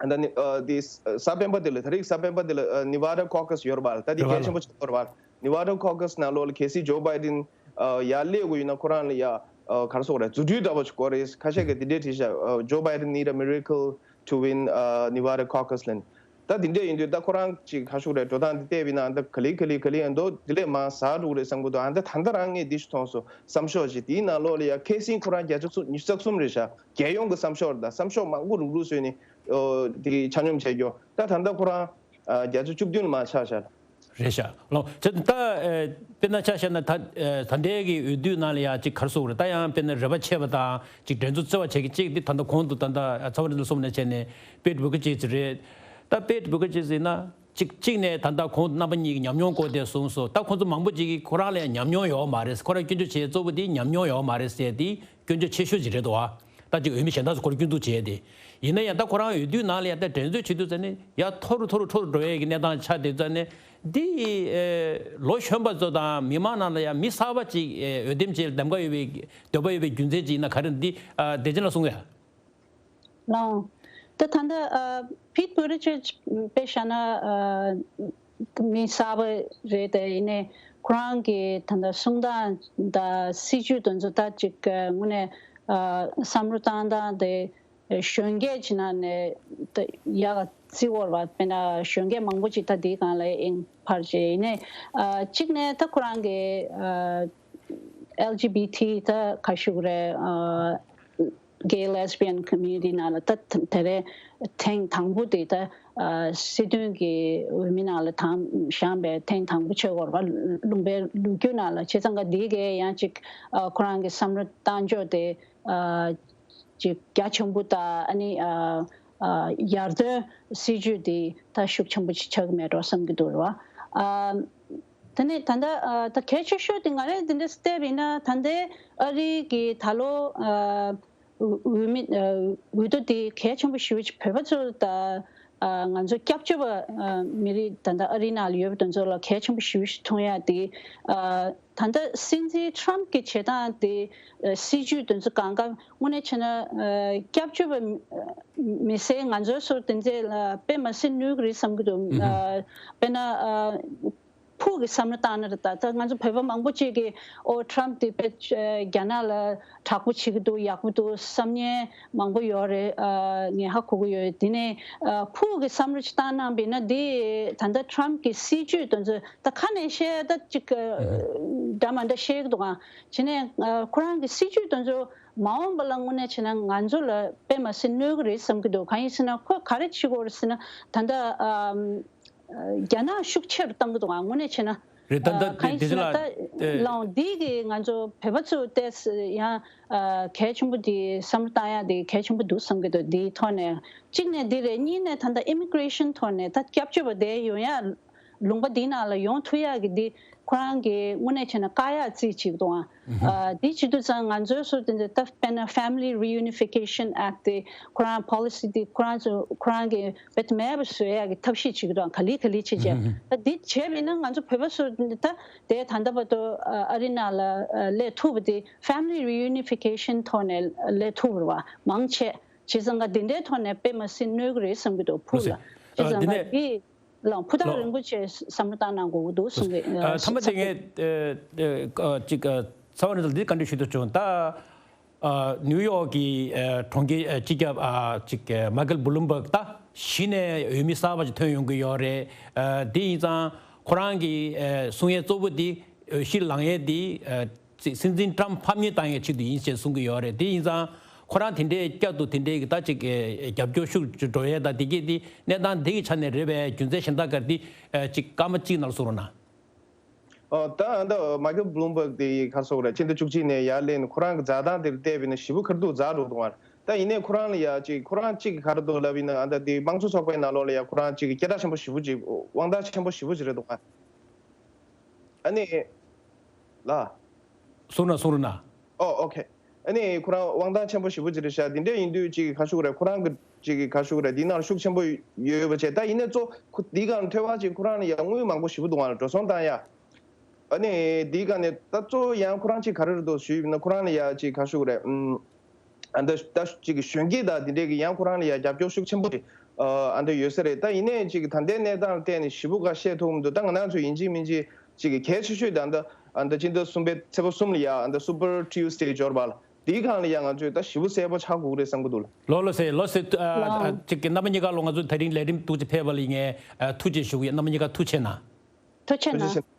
ཨ་ད་ནི་ཨ་དེ་གཟའ་སྤེན་པ་དེ་ལ་ད་རེས་གཟའ་སྤེན་པ་དེ་ལ་ཨ་ནི་ཝ་ཌ་ཁོ་ཁ་སི་ཡོད་རེད་བ། ད་དེ་རེད་བ་གལ་ཆེན་པོ་ཆགས་ཡོད་རེད་བ། ནི་ཝ་ཌ་ཁོ་ཁ་སི་ནང་ལོགས་ལ་གལ་སྲིད་ཇོ་བྷའི་ཌེན་ཨ་ཡར་སླེབས་དགོས་ཡིན་ན་ཁོ་རང་ལ་ཡ་ཨ་ག་རེ་ཟེར་དགོས་རེད། རྫུ་འཕྲུལ་འདྲ་བོ་ཞིག་དགོས་རེད། ཁ་ཤས་ཀྱིས་དེ་འདྲས་བྲིས་ཤག་ཨ་Joe Biden need a miracle to win ཨ་Nevada caucus ལབ་ནས། ད་དེ་འདྲས་ཡིན་དུས་ད་ཁོ་རང་ཅིག་ཁ་ཤུག་རེད། འགྲོ་སྟངས་འདི་བལྟས་པ་ཡིན་ན་ད་ག་ལེ་ག་ལེ་ག་ལེ་ཡང་འདུག་དེ་ལས་མར་ཟག་འགྲོ་གི་རེད་བསམ་གི་འདུག་ཨ་ད་ད་ལྟ་རང་ངས་འདི་ཞིག་མཐོང་སོང་། བསམ་ཤོག་ཅིག་དེའི་ནང་ལོགས་ལ་ཡ་ཁ་སང་ཁོ་རང་བརྒྱ་ཆ་ཉི་ཤུ་རྩ་གསུམ་རེད་ཤག་རྒྱལ་ཡོངས་ཀྱི་བསམ་ཤོག་རེད། ད་བསམ་ཤོག་མང་པོ་རུག་རུག་བཟོས་ནས་ཨོ་དེ་ཆ་སྙོམས་བྱས་ཀྱོ། ད་ད་ལྟ་ཁོ་རང་ཨ་བརྒྱ་ཆ་བཅུ་བདུན་ལ་མར་ཆག་ཤག་རེད་ཤག་ལོ། བྱས་ད་ཨེ་དཔེར་ན་ཆ་བཞག་ན་ད་ཨེ་ད་ལྟའི་གི་འོས་བསྡུ་ནང་ལ་ཡ་ཅིག་ག་རེ་ཟེར་དགོས་རེད། ད་ཡང་དཔེར་ན་རེ་བ་ཆེ་བ་དང་ཅིག་འགྲན་རྩོད་བརྩི་བ་བྱེད་ཀྱི་གཅིག་འདི་ད་ལྟ་གོང་དུ་ད་ལྟ་ཚ་བ་རི་ལ་གསུངས་ནས་བྱས་ནས་པེཊ་བྷུ་ཊི་ཇེཇ་རེད། ད་པེཊ་བྷུ་ཊི་ཇེཇ་ཡིན་ན། གཅིག་གཅིག་ནས་ད་ལྟ་ཁོང་རྣམ་པ་གཉིས་ཀྱི་ཉམས་མྱོང་སྐོར་དེ་གསུངས་སོང་། ད་ཁོང་ཚོ་མང་པོ་ཅིག་གིས་ཁོ་རང་ལ་ཡང་ཉམས་མྱོང་ཡོད་མ་རེད། ཁོ་རང་སྐྱོན་བརྗོད་བྱེད་གཙོ་བོ་དེ་ཉམས་མྱོང་ཡོད་མ་རེད་ཟེར་དེ་སྐྱོན་བརྗོད་ཆེ་ཤོས་ཅིག་རེད་འདུག་ཨ། ད་ཅིག་འོས་མི་གཞན་དག་ཚོ་ཁོ་རང་སྐྱོན་འཛུགས་བྱས་ཏེ། ཡིན་ན་ཡང་ད་ཁོ་རང་འོས་བསྡུའི་ནང་ལ་ཡང་ད་འགྲན་རྩོད་བྱེད་དུས་ཙ་ནས་ཡང་མཐོ་རུ་མཐོ་རུ་མཐོ་རུ་འགྲོ་ཡས་ཀྱི་གནས་སྟངས་ཆགས་བསྡད་ཙ་ནས། འདི་ཨེ་ལོ་གཞོན་པ་ཚོ་དང་མི་མང་ནང་ལ་ཡང་མི་གསར་པ་ཅིག་ཨེ་འོས་འདེམས་བྱེད་ལ་འདེམས་ཀ་ཡོད་པའི་འདོད་པ་ཡོད་པའི་རྒྱུ་མཚན་ཅིག་ཡིན་ན་ག་རེ། འདི་ཨ་བདེ་ཆེན་ལགས་གསུང་ཡ། ལགས། ད་ད་ལྟ་ཨ་Pete Buttigieg དཔེ་བཞག་ན་ཨ་མི་གསར་པ་རེད་དེ། ཡིན་ནའི་ཁོ་རང་གི་ད་ལྟ་གསུང་སྟངས་དང་སྲིད་ཇུས་དེ་ཚོ་ད་ཅིག་ཨ་དངོས་གནས་ཨ་བསམ་བློ་བཏང་སྟངས་དེ་གཞོན་སྐྱེས་ཀྱི་ནང་ནས་ད་ཡག་ག་བརྩི་དགོས་རེད་པ། དཔེར་ན་གཞོན་སྐྱེས་མང་པོ་ཅིག་ད་འདིའི་སྒང་ལ་ཡང་འཕར་བྱས། ཡིན་ནའི་ཨ་གཅིག་ནས་ད་ཁོ་རང་གི་ཨ་L G B T ད་ག་ཞུ་དགོས་རེད། ཨ་gay lesbian community ནང་ལ་ད་དེ་རིང་ཐེངས་དང་པོ་དེ་ད་ཨ་སྲིད་དོན་གྱི་འོས་མི་ནང་ལ་དང་བཞེངས་པའི་ཐེངས་དང་པོ་ཆགས་ཀྱི་ཡོད་རེད་པ། ལུང་པའི་ལོ་རྒྱུས་ནང་ལ། བྱས་ཙང་ཀ་འདི་གའི་ཡང་ཅིག་ཨ་ཁོ་རང་གི་བསམ་བློ་བཏང་ཕྱོགས་དེ་ཨ་ཅིག་རྒྱ་ཆེན་པོ་དང་། ཨ་ནི་ཨ་ཨ་ཡར་ཐོན་སྲིད་ཇུས་དེ་ད་ཤུགས་ཆེན་པོ་ཅིག་ཆགས་ཀྱི་མེད་འགྲོ་བསམ་གྱི་འདུག་རེད་པ། ཨ་དེ་ནས་ད་ལྟ་ཨ་ད་གལ་ཆེ་ཤོས་དེ་ང་རང་འདི་འདྲ་བལྟས་པ་ཡིན་ན། ད་ལྟའི་ཨ་རི་གི་ད་ལོ་ཨ་འོས་མི་ཨ་འོས་བསྡུ་དེ་གལ་ཆེན་པོ་ཞེ་པོ་ཅིག་བོད་པ་ཚོ་དང་ཨ་ང་ཚོ་སྐྱབས་བཅོལ་བ་ཨ་མི་རིགས་ད་ལྟ་ཨ་རི་ནང་ལ་ཡོད་པ་དེ་ཚོ་ལ་གལ་ཆེན་པོ་ཞེ་པོ་ཞིག་མཐོང་ཡ་དེ། ཨ་ད་ལྟ་སྲིད་འཛིན་Trump གི་བྱེད་སྟངས་དེ་ཨ་སྲིད་ཇུས་དེ་ཚོ་གང་ག་དངོས་གནས་བྱས་ན་ཨ་སྐྱབས་བཅོལ་བ་མི་སེར་ང་ཚོའི་ཚོ་དེ་ཚོ་ལ་དཔེ་མ་སྲིད་གནོད་ཀྱི་རེད་བསམ་གྱི་འདུག་ཨ་དཔེར་ན་ཨ་ཕུགས་ཀྱི་བསམ་བློ་བཏང་ན་རེད། ད་ད་ང་ཚོ་བོད་པ་མང་པོ་ཅིག་གིས་ཨོ་Trump དེ་དཔེ་རྒྱ་ནག་ལ་དྲག་པོ་བྱེད་ཀྱི་འདུག་ཡག་པོ་འདུག་བསམ་མཁན་མང་པོ་ཡོད་རེད། ཨ་ངས་ཧ་གོ་གི་ཡོད། དེ་ནས་ཨ་ཕུགས་ཀྱི་བསམ་བློ་ཅིག་བཏང་གནང་བ་ཡིན་ན། འདི་ད་ལྟ་Trump གི་སྲིད་ཇུས་དེ་ཚོ་ད་ཁ་ནས་བཤད་ད་ཅིག་ཨ་འདྲ་མ་འདྲ་བཤད་ཀྱི་འདུག་ག་བྱས་ནས་ཨ་ཁོ་རང་གི་སྲིད་ཇུས་དེ་ཚོ་མ་འོངས་པ་ལ་དངོས་གནས་བྱས་ན་ང་ཚོ་ལ་དཔེ་མ་སྲིད་གནོད་ཀྱི་རེད་བསམ་གྱི་འདུག་གང་ཡིན་ཟེར་ན་ཁོས་ག་རེ་བྱེད་ཀྱི་ཡོད་རེད་ཟེར་ན། ད་ལྟ་ཨ་རྒྱ་ནག་ཤུགས་ཆེ་རུ་བཏང་གི་འདུག་ག་དངོས་གནས་བྱས་ན། རེད། ད་ལྟ་གང་ཡིན་ཟེར་ན་ད་ལའང་འདི་གི་ང་ཚོ་བོད་པ་ཚོ་ཏོག་ཙམ་ཡང་གལ་ཆེན་པོ་འདི་བསམ་བློ་བཏང་ཡ་འདི་གལ་ཆེན་པོ་འདུག་བསམ་གྱི་འདུག་འདིའི་ཐོག་ནས་གཅིག་ནས་འདི་རེད། གཉིས་ནས་ད་ལྟ་immigration ཐོག་ནས་ད་སྐྱབས་བཅོལ་བ་དེ་ཡོང་ཡ། ལུང་པ་འདིའི་ནང་ལ་ཡོང་ཐུབ་ཡག་གི་འདི་ཁོ་རང་གི་དངོས་གནས་བྱས་ན་བཀག་ཡག་རྩིས་བྱེད་ཀྱི་འདུག་ཨང་། ཨ་འདི་བྱེད་དུས་ཙང་ང་ཚོའི་ཚོ་དེ་འདྲ་ད་དཔེར་ན་Family Reunification Act དེ་ཁོ་རང་policy དེ་ཁོ་རང་ཚོ་ཁོ་རང་གི་བེད་མེད་པ་བཟོ་ཡག་གི་ཐབས་ཤེས་བྱེད་ཀྱི་འདུག་ཨང་། ག་ལེ་ག་ལེ་བྱེད་བྱས། ད་འདི་བྱས་པ་ཡིན་ན་ང་ཚོ་བོད་པ་ཚོ་དེ་འདྲ་ད་དེ་ད་ལྟ་བར་དུ་ཨ་རི་ནང་ལ་ཨ་སླེབས་ཐུབ་པ་དེ་Family Reunification ཐོག་ནས་སླེབས་ཐུབ་པ་རེད་བ། མང་ཆེ་བྱས་ཙང་ཀ་འདི་འདྲའི་ཐོག་ནས་དཔེ་མ་སྲིད་གནོད་ཀྱི་རེད་བསམ་གྱི་འདུག་ཕུགས་ལ། བྱས་ཙང་ཀ་འདི་ལའང་ཕུ་ཐག་རིང་པོ་བྱས་བསམ་བློ་བཏང་གནང་དགོས་ཀྱི་འདུག་གསུང་གི། ཨ་ཐ་མ་དེ་ངས་ཨ་ཅིག་ཨ་ཚ་བ་རིན་ལ་འདི་བཀའ་འདྲི་ཞུ་འདོད་བྱུང་། ད་ཨ་ནིའུ་ཡོག་གི་ཨ་གྲོང་ཁྱེར་ཨ་སྤྱི་ཁྱབ་ཨ་ཅིག་ཨ་མའེ་ཁལ་བྷུ་ལུམ་བྷག་ད་གཞི་ནས་འོས་མི་གསར་པ་ཅིག་ཐོན་ཡོང་གི་ཡོད་རེད། ཨ་དེ་ཡིན་ཙང་ཁོ་རང་གི་ཨ་གསུང་ཡས་གཙོ་བོ་དེ་འོས་གཞིར་ལངས་ཡས་དེ་ཨ་སྲིད་སྲིད་འཛིན་ཀྲམ་ཕམ་ཉེས་བཏང་ཡའི་ཆེད་དུ་ཡིན་ཞེས་གསུང་གི་ཡོད་རེད། དེ་ཡིན་ཙང་ཁོ་རང་དེ་འདྲའི་བསྐྱར་དུ་དེ་འདྲའི་གི་ད་ཅིག་རྒྱབ་སྐྱོར་ཤུགས་ཆེ་འགྲོ་ཡས་དང་དེ་གས་དེ་གནས་སྟངས་དེ་གི་ཆ་ནས་རེད་པས། རྒྱུ་མཚན་གཞན་དག་ག་རེ་དེ་ཅིག་སྐར་མ་གཅིག་ནང་ལ་གསུང་རོགས་གནང་། ཨོ་ད་ཨ་ད་མའེ་ཁལ་བྷུ་ལུམ་བྷག་དེ་ག་རེ་ཟེར་དགོས་རེད། ཕྱི་ཟླ་བཅུ་གཅིག་ནས་ཡར་སླེབས་ནས་ཁོ་རང་གི་འཛའ་ཐང་དེར་བལྟས་པས་ན་ཞེ་པོ་ཁ་རྡུང་ཛ་འགྲོ་འདུག་བ། ད་ཡིན་ནའི་ཁོ་རང་ལ་ཡ་ཅིག་ཁོ་རང་གཅིག་ག་རེ་འདུག་ལབ་ཡིན་ན། ཨ་ད་དེ་དམངས་གཙོ་ཚོགས་པའི་ནང་ལོགས་ལ་ཡ་ཁོ་རང་གཅིག་སྐད་གྲགས་ཆེན་པོ་ཞེ་པོ་ཅིག་དབང་ཐང་ཆེན་པོ་ཞེ་པོ་ཅིག་རེད་འདུག་བ། ཨ་ནི། ལ། གསུང་རོགས་གནང་། གསུང་རོགས་གནང་། ཨོ་ཨོ་ཁེ། ཨ་ནི་ཁོ་རང་དབང་ཐང་ཆེན་པོ་ཞེ་པོ་ཅིག་རེད་ཤག་འདི་འདྲ་ཡིན་དུས་ཅིག་ག་རེ་ཞུ་དགོས་རེད། ཁོ་རང་གི་ཅིག་ག་རེ་ཞུ་དགོས་རེད། འདི་ནང་ལ་ཤུགས་ཆེན་པོ་ཡོད་པ་བྱས། ད་ཡིན་ནའི་གཙོ་ཁོ་འདི་སྒང་ཐོས་པ་ཅིག་ཁོ་རང་ལ་ཡ་དངུལ་མང་པོ་ཞེ་པོ་འདུག་ཨང་ལ་འགྲོ་སོང་བཏང་ཡ། ཨ་ནི་འདི་སྒང་ནས་ད་གཙོ་ཡང་ཁོ་རང་ཅིག་ག་རེ་རེད་འདུག་ཞུས་ཡིན་ན། ཁོ་རང་ལ་ཡ་ཅིག་ག་རེ་ཞུ་དགོས་རེད། ཨམ། ཨ་ད་ད་ཅིག་གཞོན་སྐྱེས་དང་འདི་འདྲས་ཀྱི་ཡང་ཁོ་རང་ལ་ཡ་རྒྱབ་སྐྱོར་ཤུགས་ཆེན་པོ་ཅིག་ཨ་ཨ་ད་ཡོད་ས་རེད། ད་ཡིན་ནའི་ཅིག་ད་ལྟའི་གནས་སྟངས་ལ་བལྟས་ནས་ཞེ་པོ་ག་བཤད་ཐུབ་མི་འདུག་ད་ང་རང་ཚོ་ཡིན་གཅིག་མིན་གཅིག་ཅིག་གལ་ཆེ་ཤོས་དེ་ཨ་ད་ཨ་ད་སྤྱི་ཟླ་གསུམ་པའི་ཚེས་པ་གསུམ་ལ་ཡ་ཨ་ད་Super Tuesday འབྱོར་བ་ལ། དེའི་སྒང་ལ་ཡ་ང་ཚོས་ད་ཞེ་པོ་གསལ་པོ་ཆགས་དགོས་ཀྱི་རེད་བསམ་གྱི་འདུག་ལགས། ལགས་སོ་ལགས་སོ། ཨ་ཨ་ཅིག་གི་རྣམ་པ་གཉིས་ཀ་ལོ་ང་ཚོ་དེ་རིང་ལས་རིམ་ཐུགས་རྗེ་ཕེབས་པ་ལ་ངས་ཨ་ཐུགས་རྗེ་ཞུ་གི་ཡོད། རྣམ་པ་གཉིས་ཀ་ཐུགས་རྗེ་གནང་། ཐུགས་རྗེ་གནང་།